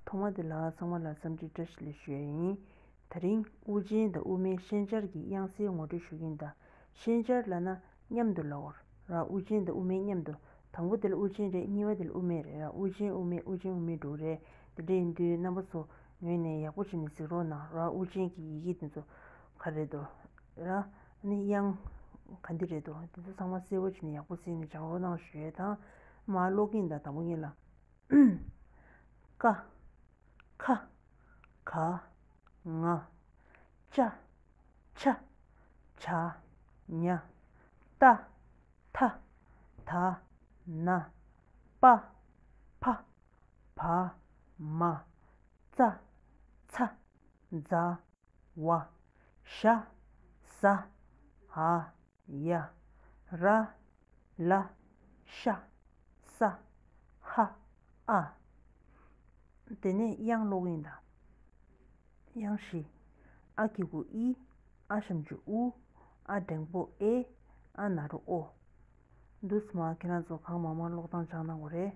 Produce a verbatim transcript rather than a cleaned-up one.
ཐོག་མ་དེ་ལ་ཚང་མ་ལ་འཚམས་འདྲི་བཀྲ་ཤིས་བདེ་ལེགས་ཞུ་ཡ་ཡིན། དེ་རིང་དབུ་ཅན་དང་དབུ་མེད་ཤན་སྦྱར་གྱི་དབྱངས་གསལ་ངོ་སྤྲོད་ཞུ་གི་ཡིན། ད་ཤན་སྦྱར་ལབ་ན་མཉམ་དུ་ལབ་པ་རེད། དབུ་ཅན་དང་དབུ་མེད་མཉམ་དུ། དང་པོ་དེ་ལ་དབུ་ཅན་རེད། གཉིས་པ་དེ་ལ་དབུ་མེད་རེད། དབུ་ཅན་དབུ་མེད་དབུ་ཅན་དབུ་མེད་འགྲོ་གི་རེད། དེ་འདྲ་ཡིན་དུས་རྣམ་པ་ཚོ་ངོས་ནས་ཡག་པོ་བྱས་ནས་གཟིགས་རོགས་གནང་ར། དབུ་ཅན་གྱི་ཡི་གེ་དེ་ཚོ་ག་རེ་འདུག་ར། ཨ་ནི་དབྱངས་ག་འདི་རེད་འདུག་དེ་ཚོ་ཚང་མ་གསལ་པོ་བྱས་ནས་ཡག་པོ་གཟིགས་ནས་སྦྱང་རོགས་གནང་ཞུ་ཡས་དང་། མར་ཀློག་གི་ཡིན། ད་དང་པོ་ཉིད་ལ། ཀ། ཁ། ག། ང་། ཅ། ཆ། ཇ། ཉ། ཏ། ཐ། ད། ན། པ། ཕ། བ། མ། ཙ། ཚ། ཛ། ཝ། ཞ། ཟ། འ། ཡ། ར། ལ། ཤ། ས། ཧ། ཨ། དེ་ནས་དབྱངས་ཀློག་ཡིན། ད་དབྱངས་བཞི། ཨ་གི་གུ་ཨི། ཨ་ཞབས་ཀྱུ་ཨུ། ཨ་འགྲེང་བུ་ཨེ། ཨ་ན་རོ་ཨོ། འདུག་སེ་མར་ཁྱེད་རང་ཚོ་གང་མང་མང་ཀློག་སྟངས་སྦྱང་གནང་དགོས་རེད།